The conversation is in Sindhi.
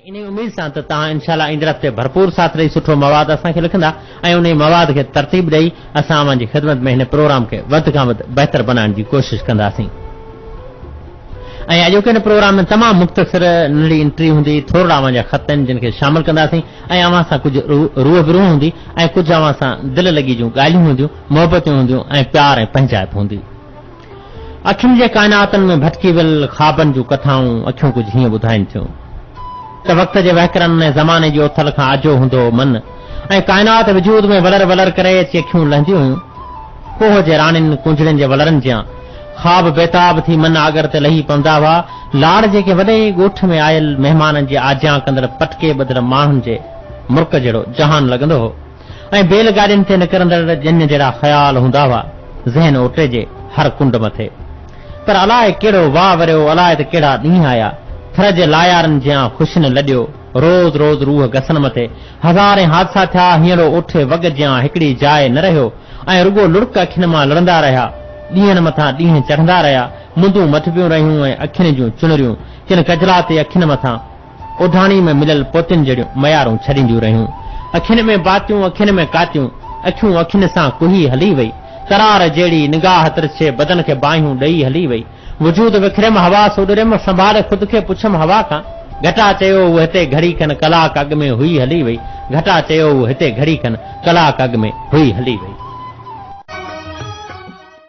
انهي اميد سان ته توهان انشاء الله ايندڙ هفتي ڀرپور ساٿ ڏئي سٺو مواد اسان کي لکندا ۽ انهي مواد کي ترتيب ڏئي اسان اوهان جي خدمت ۾ هن پروگرام کي وڌ کان وڌ بهتر بنائڻ جي ڪوشش ڪنداسين. ۽ اڄوڪي هن پروگرام ۾ تمام مختصر ننڍڙي انٽري هوندي، ٿورڙا اوهان جا خط آهن جن کي شامل ڪنداسين ۽ اوهان سان ڪجهه روح به روح هوندي ۽ ڪجهه اوهان سان دل لڳي جون ڳالهيون هونديون، محبتون هونديون ۽ پيار ۽ پنهنجائپ هوندي. اکين جي ڪائناتن ۾ ڀٽڪي ويل خوابن جون ڪٿائون اکيون ڪجهه هيئن ٻڌائين ٿيون ته وقت جي وهڪرن ۽ زماني جي اٿل کان آجو هوندو هو من ۽ ڪائنات وجود ۾ ولر ولر ڪري اچي اکيون لهنديون هيون. ڪوهه جي راڻين ڪونجڙين جي ولرن جيان خواب بيتاب ٿي من آڳر تي لهي پوندا هئا. لاڙ جي ڪنهن وڏي ڳوٺ ۾ آيل مهمانن جي آجيان ڪندڙ پٽڪي ٻڌل ماڻهن جي مرڪ جهڙو جهان لڳندو هو. ۽ بيل گاڏين تي نڪرندڙ ڄڃ جهڙا خيال هوندا هئا ذهن اوٽي جي هر ڪنڊ مٿي. پر الاء ڪهڙو واء وريو، الاء ته ڪهڙا ڏينهن آيا، ٿر جي لايارن جيان خوشين لڏيو، روز روز روح گسن مٿي هزارين حادثا ٿيا، هينئڙو اوٺي وڳ جيان هڪڙي جاء نه رهيو ۽ رڳو لڙڪ اکين مان لڙندا رهيا، ڏينهن مٿان ڏينهن چڙهندا رهيا، مندون مٽبيون رهيون ۽ اکين جون چنريون ڪن ڪجلاتي اکين مٿان. اوڍاڻي ۾ مليل پوتين جهڙيون ميارون ڇڏينديون رهيون. اکين ۾ باتيون، اکين ۾ ڪاتيون، اکيون اکين سان ڪهي هلي وئي. ترار جهڙي نگاهه ترڇي بدن کي باهيون ڏئي هلي وئي. وجود وکريم، حواس اڏريم، سنڀالي خود کي پڇيم هوا کان. گهٽا چيو هوء هتي گهڙي کن ڪلاڪ اڳ ۾ هئي هلي وئي. گهٽا چيو هوء هتي گهڙي کن ڪلاڪ اڳ ۾ هئي هلي وئي.